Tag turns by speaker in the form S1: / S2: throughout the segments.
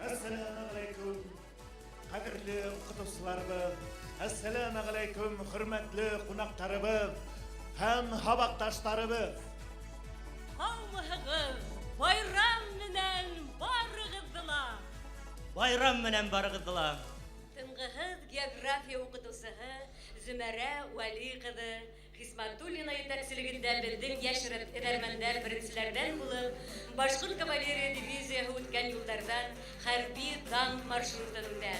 S1: Әссәләмеғәләйкүм, ҡәҙерле уҡытыусыларыбыҙ! Әссәләмеғәләйкүм, хөрмәтле ҡунаҡтарыбыҙ һәм һабаҡташтарыбыҙ!
S2: Һаумыһығыҙ! Байрам менән барығыҙҙы ла!
S3: Байрам менән барығыҙҙы ла!
S2: Тынғыһыҙ география уҡытыусыһы Зөмәрә Вәли ҡыҙы Хисматуллина етәкселегендә беҙҙең йәш эҙәрмәндәр беренселәрҙән булып Башҡорт кавалерия дивизияһы үткән юлдарҙан хәрби танк маршрутын үтә.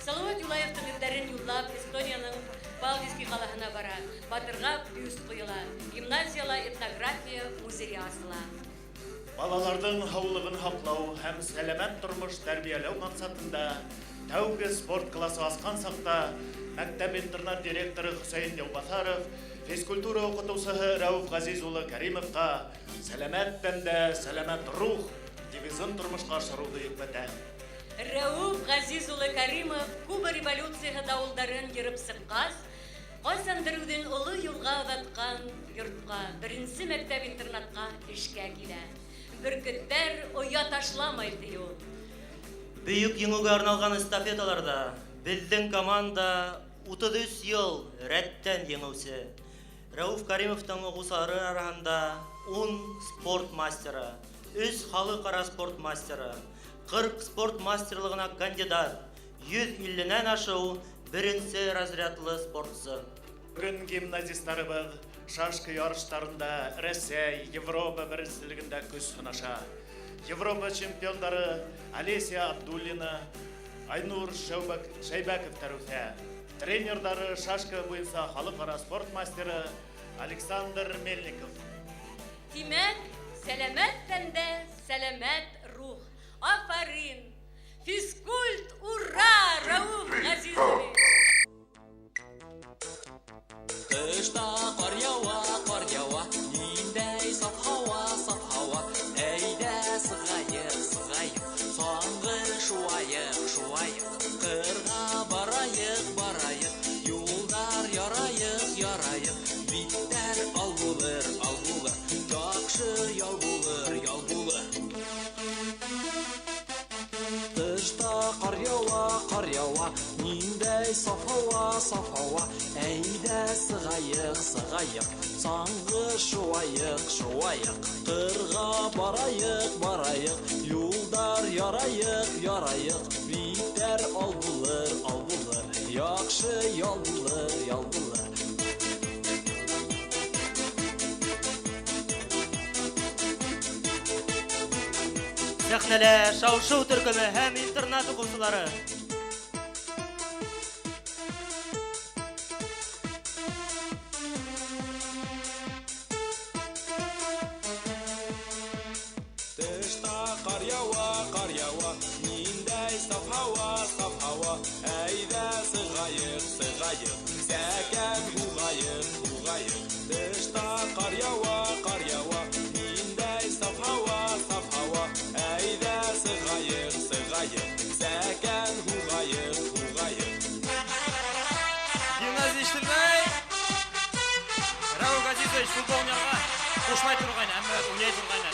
S2: Салауат Юлаевтың эҙҙәрен юллап Эстониянең Палдиски ҡалаһына бара, батырға бюст ҡуйыла, гимназияла этнография музейы асыла.
S1: Балаларҙың һаулығын һаҡлау һәм сәләмәт тормош тәрбиәләү маҡсатында тәүге спорт класы асҡан саҡта мәктәп-интернат директоры Хөсәйен Яубаҫаров физкультура уҡытыусыһы Рәүеф Ғәзиз улы Кәримовҡа Сәләмәт тәндә, сәләмәт рух девизын тормошҡа ашырыуҙы йөкләтә.
S2: Рәүеф Ғәзиз улы Кәримов Куба революцияһы дауылдарын ерып сыҡҡас, ҡасандыр үҙен оло юлға оҙатҡан йортҡа, беренсе мәктәп-интернатҡа эшкә килә. Бөркөттәр оя ташламай, ти ул.
S3: Бөйөк Еңеүгә арналған эстафеталарҙа беҙҙең команда 33 йыл рәттән еңеүсе. Рәүеф Кәримовтың уҡыусылары араһында 10 спорт мастеры, 3 халыҡ-ара спорт мастеры, 40 спорт мастерлығына кандидат, 150-нән ашыу беренсе разрядлы спортсы.
S1: Бөгөн гимназистарыбыҙ шашка ярыштарында Рәсәй, Европа беренселегендә көс һынаша. Европа чемпиондары Олеся Абдуллина, Айнур Шәйбәковтар үҫә. Тренерҙары шашка буйынса халыҡ-ара спорт мастеры Александр Мельников.
S2: Тимәк, сәләмәт тәндә, сәләмәт рух. Афарин! Физкульт, ура! Рәүеф Ғәзизович!
S4: Тышта ҡар яуа, ҡар яуа, ниндәй саф һауа, саф һауа. Әйҙә сығайыҡ, сығайыҡ, саңғы шыуайыҡ, шыуайыҡ. Ҡырға барайыҡ, барайыҡ, юлдар ярайыҡ, ярайыҡ. Биттәр ал булыр, ал булыр, яҡшы ял булыр, ял булыр. Тышта ҡар яуа, ҡар яуа, ниндәй саф һауа, саф һауа. Әйҙә сығайыҡ, сығайыҡ, саңғы шыуайыҡ, шыуайыҡ. Ҡырға барайыҡ, барайыҡ, юлдар ярайыҡ, ярайыҡ. Биттәр ал булыр, ал булыр, яҡшы ял булыр, ял булыр.
S3: Сәхнәлә шау-шыу төркөмө һәм интернат уҡыусылары.
S4: Тышта ҡар яуа, ҡар яуа, ниндәй саф һауа, саф һауа. Әйҙә сығайыҡ, сығайыҡ, сәкән һуғайыҡ, һуғайыҡ. Тышта ҡар яуа, ҡар яуа, ниндәй саф һауа, саф һауа. Әйҙә сығайыҡ, сығайыҡ, сәкән һуғайыҡ, һуғайыҡ.
S5: Гимназия ишетелмәй. Рәүеф Ғәзизович футбол уйнарға ҡушмай торғайны, әммә уйнай торғайны.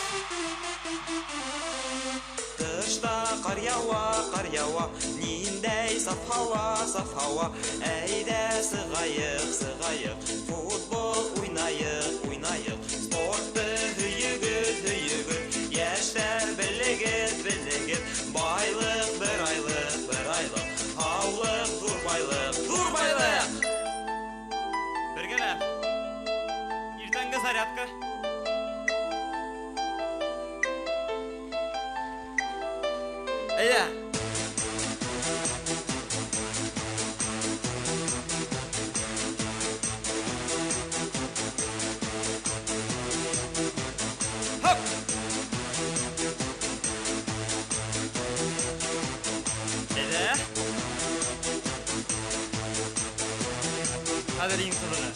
S4: Тышта ҡар яуа, ҡар яуа, ниндәй саф һауа, саф һауа. Әйҙә сығайыҡ, сығайыҡ, футбол уйнайыҡ, уйнайыҡ. Спортты һөйөгөҙ, һөйөгөҙ, йәштәр белегеҙ, белегеҙ. Байлыҡ бер айлыҡ, бер айлыҡ, һаулыҡ ҙур байлыҡ, ҙур байлыҡ.
S5: Бергәләп. Иртәнге зарядка. Әйҙә. Хоп! Әйҙә. Хәҙер иң ҡыҙығы.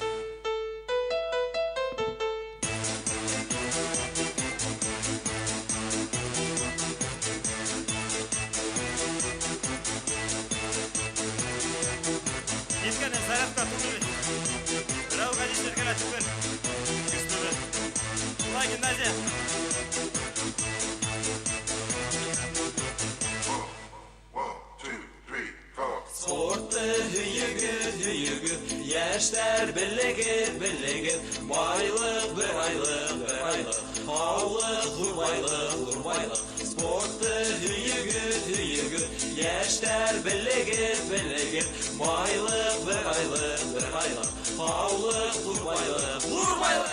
S5: Еткәне зарядка түгел. Рәүеф Ғәзизович генә түгел. Көслө. Ура, гимназия!
S4: Спортты һөйөгөҙ, һөйөгөҙ, йәштәр, белегеҙ, белегеҙ, байлыҡ бер айлыҡ, бер айлыҡ, һаулыҡ ҙур байлыҡ, ҙур байлыҡ. Спортты һөйөгөҙ, һөйөгөҙ, йәштәр, белегеҙ, белегеҙ, байлыҡ бер айлыҡ, бер айлыҡ, һаулыҡ ҙур байлыҡ, ҙур байлыҡ.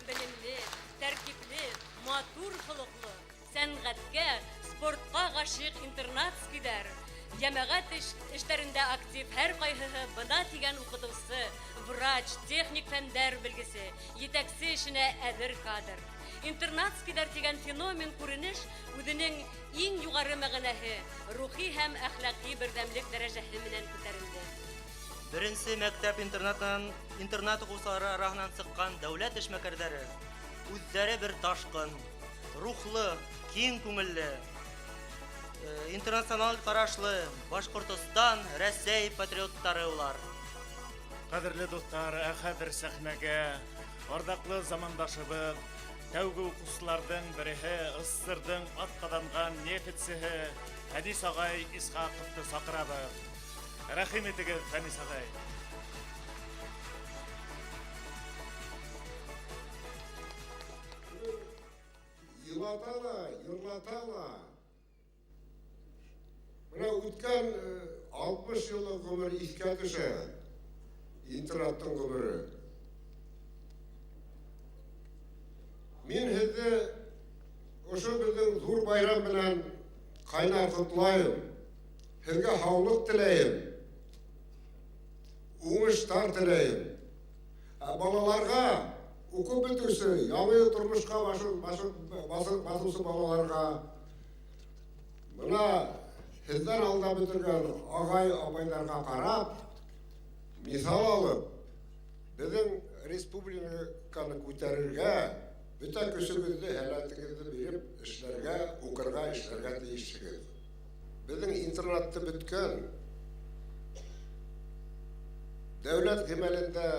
S2: Белемле, тәртипле, матур холоҡло, сәнғәткә, спортҡа ғашиҡ интернатскийҙар, йәмәғәт эштәрендә актив һәр ҡайһыһы бына тигән уҡытыусы, врач, техник фәндәр белгесе, етәксе эшенә әҙер кадр. Интернатскийҙар тигән феномен күренеш үҙенең иң юғары мәғәнәһе, рухи һәм әхлаҡи берҙәмлек дәрәжәһе менән күтәрелде.
S3: Беренсе мәктәп интернатынан интернат уҡыусылары араһынан сыҡҡан дәүләт эшмәкәрҙәре үҙҙәре бер ташҡын, рухлы, киң күңелле, интернациональ ҡарашлы Башҡортостан, Рәсәй патриоттары улар.
S1: Ҡәҙерле дуҫтар, ә хәҙер сәхнәгә арҙаҡлы замандашыбыҙ, тәүге уҡыусыларҙың береһе, СССРҙың атҡаҙанған нефтсеһе Фәнис ағай Исхаҡовты саҡырабыҙ. Рәхим итегеҙ, Фәнис ағай.
S6: Йылата ла, йырлата ла. Бына үткән 60 йыллыҡ ғүмер иҫкә төшә. Интернаттың ғүмере. Мин һеҙҙе ошо беҙҙең ҙур байрам менән ҡайнар ҡотлайым. Һеҙгә һаулыҡ теләйем. Уңыштар теләйем. Ә балаларға уҡып бөтөүсе, яңы тормошҡа баҫыусы балаларға бына һеҙҙән алда бөтөргән ағай апайҙарға ҡарап, миҫал алып, беҙҙең республиканы күтәрергә, бөтә көсөгөҙҙө, һәләтегеҙҙе биреп эшләргә, уҡырға, эшләргә тейешһегеҙ. Беҙҙең интернатты бөткән дәүләт ғимәлендә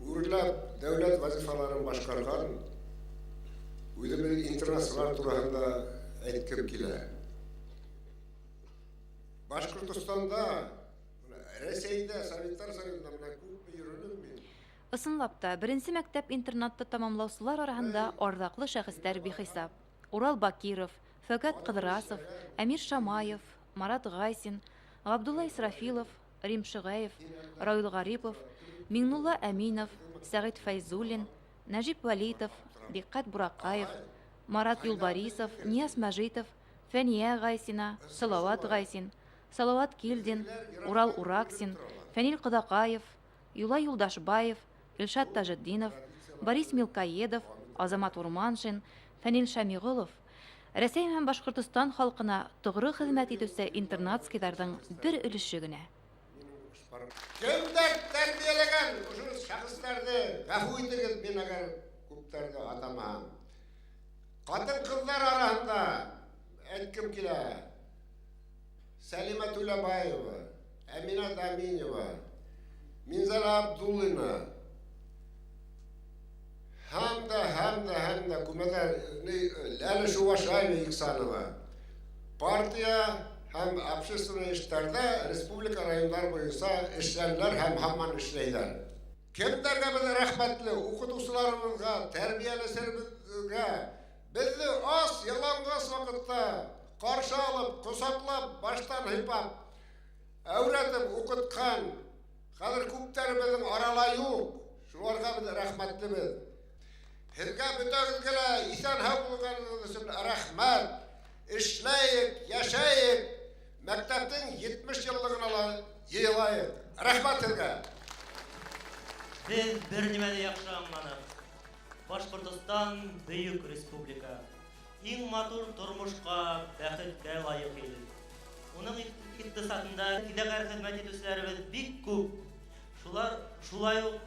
S6: үрләп дәүләт вазифаларын башҡарған үҙебеҙ интернатсылар тураһында әйткем килә. Башҡортостанда, Рәсәйҙә, Советтар Союзында бына күпме йөрөнөм мин.
S7: Ысынлап та, беренсе мәктәп интернатты тамамлаусылар араһында арҙаҡлы шәхестәр бихисап. Урал Бакиров, Фәүкәт Ҡыҙрасов, Әмир Шамаев, Марат Ғайсин, Ғабдулла Исрафилов, Рим Шиғаев, Рауил Ғарипов, Миңнулла Әминов, Сәғит Фәйзуллин, Нәжип Вәлитов, Диҡҡәт Бураҡаев, Марат Юлбарисов, Нияз Мәжитов, Фәниә Ғайсина, Салауат Ғайсин, Салауат Килдин, Урал Ураксин, Фәнил Ҡоҙаҡаев, Юлай Юлдашбаев, Илшат Тажетдинов, Борис Милкоедов, Азамат Урманшин, Фәнил Шәмиғолов Рәсәй һәм Башҡортостан халҡына тоғро хеҙмәт итеүсе интернатскийҙарҙың бер өлөшө генә.
S6: Кемдәр тәрбиәләгән ошо шәхестәрҙе ғәфү итегеҙ, мин әгәр күптәрҙе атамаһам. Ҡатын-ҡыҙҙар араһында әйткем килә. Сәлимә Түләбаева, Әминә Даминева, Минзәлә Абдуллина, һәм дә күмәҙәр Ләлә Шувашаева Ихсанова. Партия һәм общественный эштәрҙә республика райондар буйынса эшләнеләр һәм һаман эшләйҙәр. Кемдәргә беҙ рәхмәтле? Уҡытыусыларыбыҙға, тәрбиәләүселәребеҙгә. Беҙҙе ас, яланғас ваҡытта ҡаршы алып, ҡосаҡлап, баштан һыйпап, әүрәтеп уҡытҡан. Хәҙер күптәр беҙҙең арала юҡ. Шуларға беҙ рәхмәтлебеҙ. Һеҙгә бөтәгеҙгә лә иҫән-һау булғанығыҙ өсөн рәхмәт. Эшләйек, йәшәйек. Мәктәптең 70 йыллығына ла йыйылайыҡ. Рәхмәт һеҙгә.
S3: Беҙ бер нимәне яҡшы аңланыҡ. Башҡортостан бөйөк республика. Иң матур тормошҡа, бәхеткә лайыҡ ил. Уның иҡтисадында фиҙаҡәр хеҙмәт итеүселәребеҙ бик күп. Шулай уҡ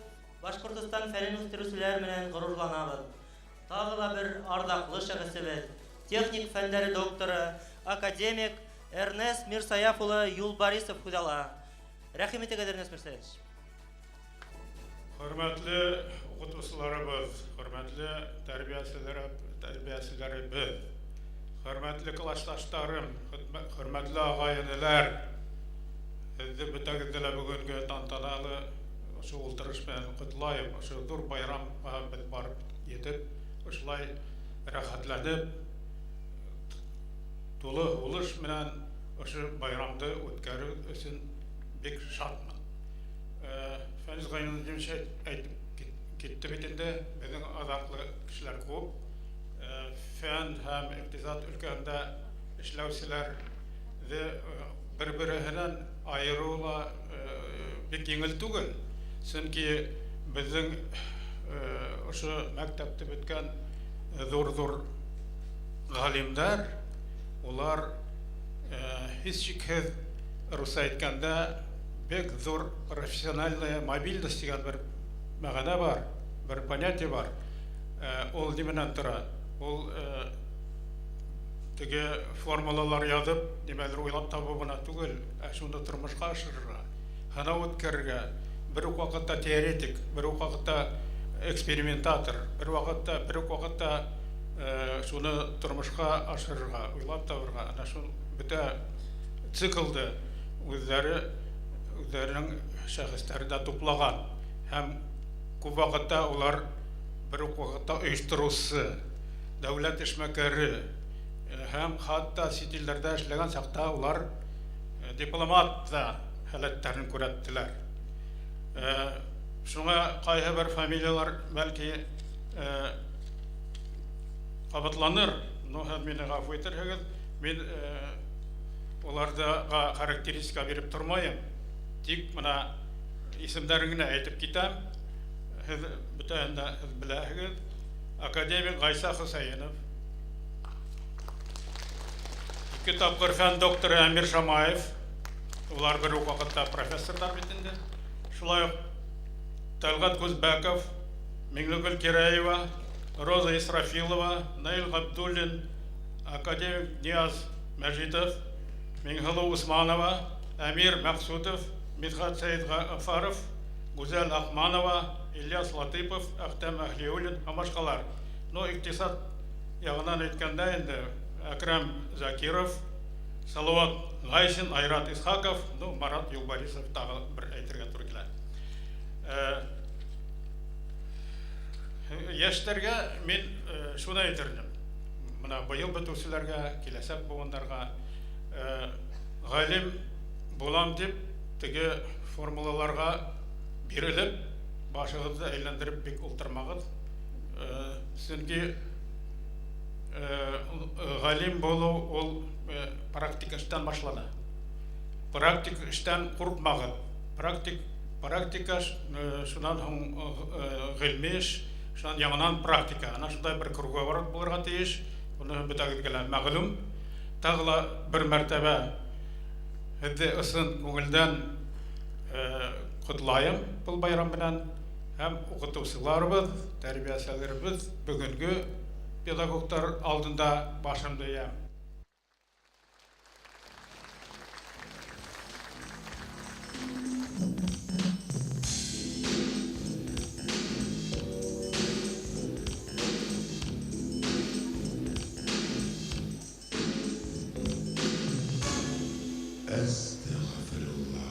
S3: Башҡортостан фәнен үҫтереүселәр менән ғорурланабыҙ. Тағы ла бер арҙаҡлы шәхесебеҙ, техник фәндәре докторы, академик Эрнест Мирсаяф улы Юлбарисов һүҙ ала. Рәхим итегеҙ, Эрнест Мирсаяфович.
S8: Хөрмәтле уҡытыусыларыбыҙ, хөрмәтле тәрбиәселәребеҙ, Хөрмәтле классташтарым, хөрмәтле ағай-энеләр, һеҙҙе бөтәгеҙҙе лә бөгөнгө тантаналы ошо ултырыш менән ҡотлайым. Ошо ҙур байрамға беҙ барып етеп, ошолай рәхәтләнеп, тулы һулыш менән ошо байрамды үткәреү өсөн бик шатмын. Фәнис Ғәйнетдинович әйтеп китте бит инде, беҙҙең аҙаҡлы кешеләр күп. Фән һәм иҡтисад өлкәһендә эшләүселәрҙе бер-береһенән айырыу ла бик еңел түгел. Сөнки беҙҙең ошо мәктәпте бөткән ҙур-ҙур ғалимдар, улар һис шикһеҙ, русса әйткәндә, бик ҙур профессиональная мобильность тигән бер мәғәнә бар, бер понятие бар. Ул нимәнән тора? Ул теге формулалар яҙып, нимәлер уйлап табыу ғына түгел, ә шуны тормошҡа ашырырға, һынау үткәрергә, бер үк ваҡытта теоретик, бер үк ваҡытта экспериментатор, бер үк ваҡытта шуны тормошҡа ашырырға, уйлап табырға, ана шул бөтә циклды үҙҙәренең шәхестәрендә туплаған һәм күп ваҡытта улар бер үк ваҡытта ойоштороусы, дәүләт эшмәкәре һәм хатта сит илдәрҙә эшләгән саҡта улар дипломат та һәләттәрен күрһәттеләр. Шуңа ҡайһы бер фамилиялар бәлки ҡабатланыр, но һеҙ мине ғәфү итерһегеҙ, мин уларға характеристика биреп тормайым, тик бына исемдәрен генә әйтеп китәм, һеҙ бөтәһен дә һеҙ беләһегеҙ. Академик Ғайса Хөсәйенов, ике тапҡыр фән докторы Әмир Шамаев, улар бер үк ваҡытта профессорҙар бит инде. Шулай уҡ Тәлғәт Күзбәков, Миңлегөл Кирәева, Роза Исрафилова, Наил Ғабдуллин, академик Нияз Мәжитов, Миңһылыу Усманова, Әмир Мәҡсүтов, Мидхәт Сәйетғафаров, Гүзәл Аҡманова, Ильяс Латыпов, Әхтәм Әһлиуллин һәм башҡалар. Но иҡтисад яғынан әйткәндә инде Әкрәм Закиров, Салауат Ғайсин, Айрат Исхаков, Марат Юлбарисов тағы бер әйтергә тура килә. Йәштәргә мин шуны әйтер инем. Бына быйыл бөтөүселәргә, киләсәк быуындарға, ғалим булам тип теге формулаларға бирелеп, башығыҙҙы әйләндереп бик ултырмағыҙ. Сөнки ғалим булыу ул практик эштән башлана. Практик эштән ҡурҡмағыҙ. Практика шунан һуң ғилми эш, шунан яңынан практика. Ана шундай бер круговорот булырға тейеш. Уны бөтәгеҙгә лә мәғлүм. Тағы ла бер мәртәбә һеҙҙе ысын күңелдән ҡотлайым был байрам менән. Һәм уҡытыусыларыбыҙ, тәрбиәселәребеҙ бөгөнгө педагогтар алдында башымды эйәм.
S9: Әстәғфирулла.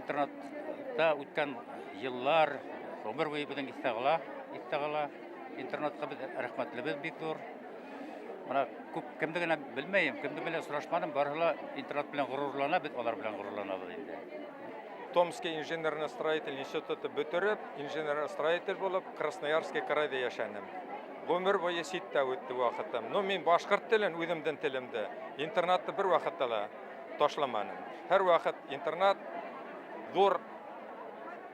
S9: Интернатта үткән йыллар ғүмер буйы беҙҙең иҫтә ҡала, иҫтә ҡала. Интернатҡа беҙ рәхмәтлебеҙ бик ҙур. Бына күп кемде генә белмәйем, кемде белән осрашманым, барыһы ла интернат белән ғорурлана, беҙ алар белән ғорурланабыҙ инде.
S10: Томский инженерно-строитель институты бөтөрөп, инженер-строитель булып, Красноярский крайҙа йәшәнем. Ғүмер буйы ситтә үтте ваҡытым. Но мин башҡорт телен, үҙемдең телемде, интернатты бер ваҡытта ла ташламаным. Һәр ваҡыт интернат ҙур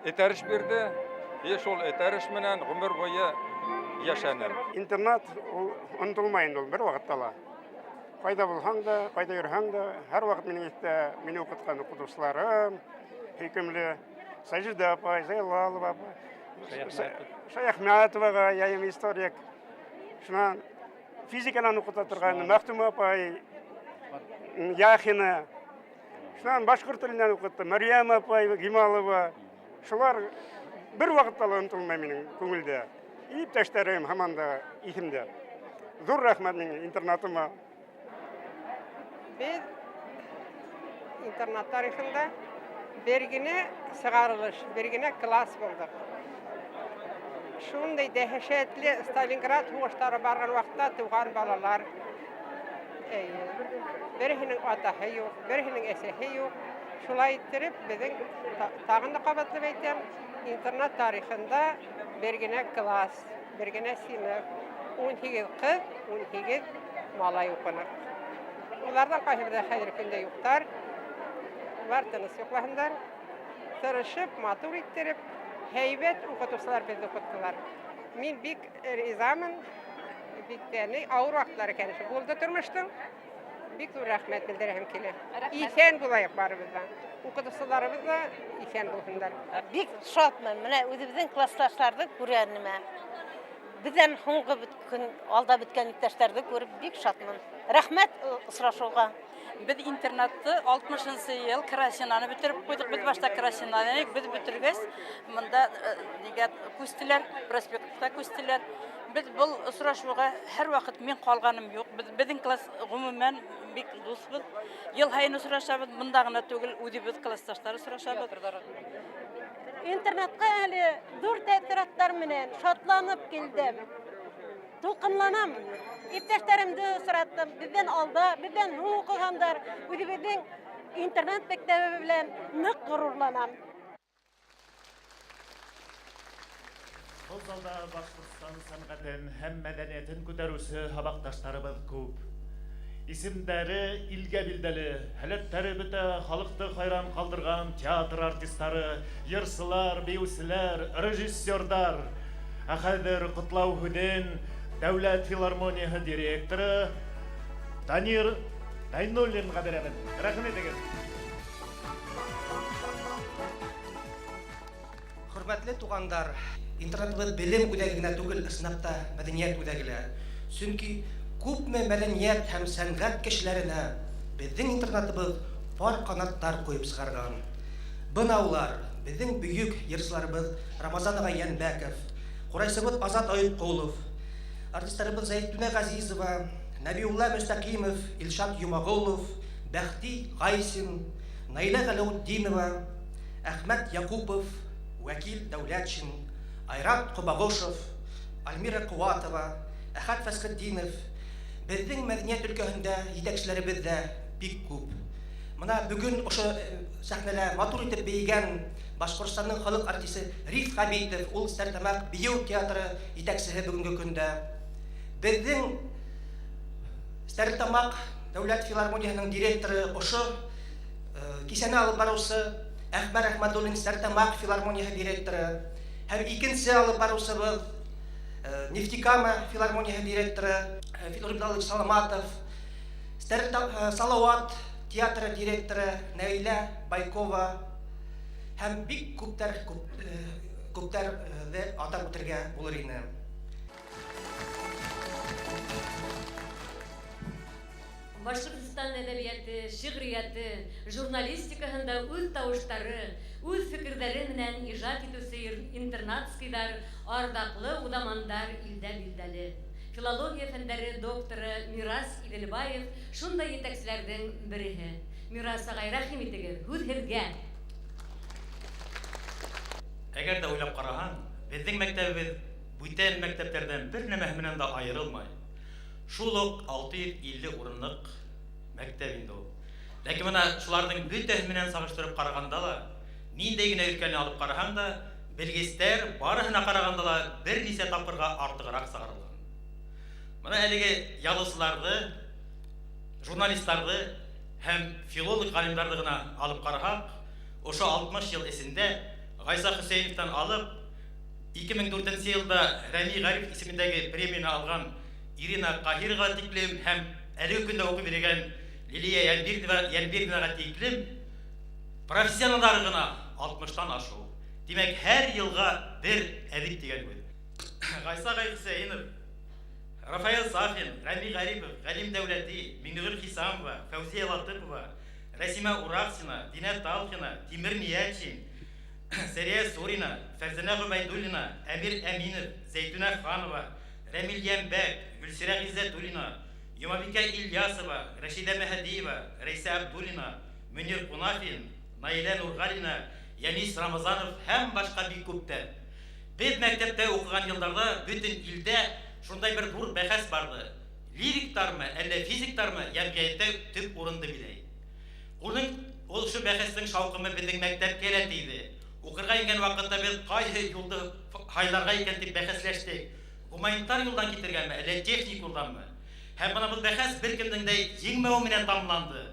S10: этәреш бирҙе, и шул этәреш менән ғүмер буйы йәшәнем.
S11: Интернат ул онотолмай инде ул бер ваҡытта ла. Ҡайҙа булһаң да, ҡайҙа йөрөһәң дә, һәр ваҡыт минең иҫтә мине уҡытҡан уҡытыусыларым, һөйкөмлө Сажида апай, Зайлалова апай, Шаяхмәтоваға, яйым историк. Шунан физиканан уҡыта торған Мәхтүмә апай, Яхина. Шунан башҡорт теленән уҡытты Мәрйәм апай, Гималова. Шулар бер ваҡытта ла онотолмай минең күңелдә. Иптәштәрем һаман да иҫемдә. Ҙур рәхмәт минең интернатыма.
S12: Беҙ интернат тарихында бер генә сығарылыш, бер генә класс булдыҡ. Шундай дәһшәтле Сталинград һуғыштары барған ваҡытта тыуған балалар. Эйе. Береһенең атаһы юҡ, береһенең әсәһе юҡ. Шулай иттереп, беҙҙең тағын да ҡабатлап әйтәм, интернат тарихында бер генә класс, бер генә синыф, 18 ҡыҙ, 18 малай уҡыныҡ. Уларҙан ҡайһы берҙәре хәҙерге көндә юҡтар. Улар тыныс йоҡлаһындар. Тырышып, матур иттереп, һәйбәт уҡытыусылар беҙҙе уҡыттылар. Мин бик ризамын, бик тә ни ауыр ваҡытлары кәнеше булды тормоштоң. Бик ҙур рәхмәт белдерәһем килә. Иҫән булайыҡ барыбыҙ ҙа. Уҡытыусыларыбыҙ ҙа иҫән булһындар.
S13: Бик шатмын. Менә үҙебеҙҙең классташтарҙы күргәнемә. Беҙҙән һуңғы көн алда бөткән иптәштәрҙе күреп бик шатмын. Рәхмәт осрашыуға.
S14: Беҙ интернатты 60 йыл Красинаны бөтөрөп ҡуйҙыҡ. Беҙ башта Красинаны инек, беҙ бөтөргәс, мында нигә күстеләр, проспектта күстеләр. Беҙ был осрашыуға һәр ваҡыт мин ҡалғаным юҡ. Беҙҙең класс ғөмүмән бик дуҫбыҙ. Йыл һайын осрашабыҙ, мында ғына түгел, үҙебеҙ классташтар осрашабыҙ.
S13: Интернатҡа әле ҙур тәьҫораттар менән шатланып килдем. Тулҡынланам. Иптәштәремде осраттым. Беҙҙән алда, беҙҙән һуң уҡығандар, үҙебеҙҙең интернат мәктәбе белән ныҡ ғорурланам.
S1: Был залда Башҡортостан сәнғәтен һәм мәҙәниәтен күтәреүсе һабаҡташтарыбыҙ күп. Исемдәре илгә билдәле, һәләттәре бөтә халыҡты хайран ҡалдырған театр артистары, йырсылар, бейеүселәр, режиссерҙар. Ә хәҙер ҡотлау һүҙен Дәүләт филармонияһы директоры Данир Тайнуллинға бирәбеҙ. Рәхим итегеҙ.
S15: Хөрмәтле туғандар, интернатыбыҙ белем үҙәге генә түгел, ысынлап та мәҙәниәт үҙәге лә. Сөнки күпме мәҙәниәт һәм сәнғәт кешеләренә беҙҙең интернатыбыҙ пар ҡанаттар ҡуйып сығарған. Бына улар, беҙҙең бөйөк йырсыларыбыҙ Рамазан ағай Йәнбәков, ҡурайсыбыҙ Азат Айытҡолов, артистарыбыҙ Зәйтүнә Ғәзизова, Нәбиулла Мөстәҡимов, Илшат Йомағолов, Бәхти Ғайсин, Наилә Ғәләүетдинова, Әхмәт Яҡупов, Вәкил Дәүләтшин, Айрат Ҡобағошов, Альмира Ҡыуатова, Әхәт Фәсхетдинов. Беҙҙең мәҙәниәт өлкәһендә етәкселәребеҙ ҙә бик күп. Бына бөгөн ошо сәхнәлә матур итеп бейегән Башҡортостандың халыҡ артисы Риф Хәмитов, ул Стәрлетамаҡ бейеү театры етәксеһе бөгөнгө көндә. Беҙҙең Стәрлетамаҡ дәүләт филармонияһының директоры ошо кисәне алып барыусы Әхмәр Әхмәдуллин, Стәрлетамаҡ филармонияһы директоры, һәм икенсе алып барыусыбыҙ Нефтекама филармонияһы директоры Федор Билалович Саламатов, Салауат театры директоры Наилә Байкова һәм бик күптәр күптәрҙе атап үтергә булыр ине.
S2: Башҡортостан әҙәбиәте, шиғриәте, журналистикаһында үҙ тауыштары, үҙ фекерҙәре менән ижад итеүсе интернатскийҙар, арҙаҡлы уҙамандар илдә билдәле. Филология фәндәре докторы Мирас Иҙелбаев шундай етәкселәрҙең береһе. Мирас ағай, рәхим итегеҙ, һүҙ һеҙгә.
S5: Әгәр дә уйлап ҡараһаң, беҙҙең мәктәбебеҙ бүтән мәктәптәрҙән бер нәмәһе менән дә айырылмай. Шул уҡ 650 урынлыҡ мәктәп инде ул. Ләкин бына шуларҙың бөтәһе менән сағыштырып ҡарағанда ла, ниндәй генә өлкәне алып ҡараһаң да, белгестәр барыһына ҡарағанда ла бер нисә тапҡырға артығыраҡ сығарылған. Бына әлеге яҙыусыларҙы, журналистарҙы һәм филолог ғалимдарҙы ғына алып ҡараһаҡ, ошо 60 йыл эсендә Ғайса Хөсәйеновтан алып 2004 нче йылда Рәми Ғариф исемендәге премияны алған Ирина Ҡаһироваға тиклем һәм әлеге көндә уҡып йөрөгән Лилия Йәнбирҙинаға тиклем профессионалдары ғына алтмыштан ашыу. Тимәк, һәр йылға бер әҙип тигән һүҙ. Гайса агай Хөсәенов, Рафаэль Сафин, Рәми Гарипов, Галим Дәүләти, Миңнегөл Хисамова, Фәүзия Латыпова, Рәсимә Ураксина, Динә Талхина, Тимер Ниячин, Сәрия Сурина, Фәрзәнә Гобәйдуллина, Әмир Әминов, Зәйтүнә Ханова, Рәмил Йәмбәк, Гөлсирә Гыйззәтуллина, Йомабикә Ильясова, Рәшидә Мәһәдиева, Рәйсә Абдуллина, Мөнир Кунафин, Наилә Нургалина, Янис Рамазанов һәм башка бик күптәр. Без мәктәптә укыган елларда бөтен илдә шундай бер зур бәхәс барды, лириктармы, әллә физиктармы җәмгыятьтә төп урынды биләй. Уның ул шу бәхәснең шаукымы безнең мәктәпкә дә тиде. Укырга ингән вакытта без кайсы юлды һайларга икән дип бәхәсләштек. Гуманитар юлдан китергәме, әллә техник юлданмы? Һәм менә бу бәхәс беркемнең дә җиңмәве менән тәмамланды.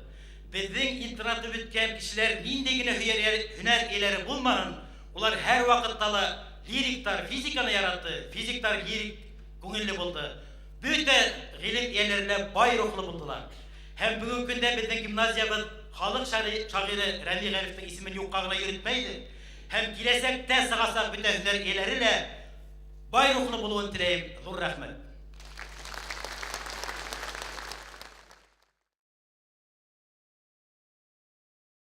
S5: Безнең интернатны беткән кешеләр нинди генә һөнәр ияләре булмаһын, улар һәрвакытта ла лириктар физиканы яратты, физиктар лирик күңелле булды. Бөтә гыйлем ияләре лә бай рухлы булдылар. Һәм бүгенге көндә безнең гимназиябез халык шагыйре Рәми Гарифның исемен юкка гына йөретмәйдер. Һәм киләчәктә сыгачак бөтә һөнәр ияләре лә бай рухлы булуын теләем. Зур рәхмәт.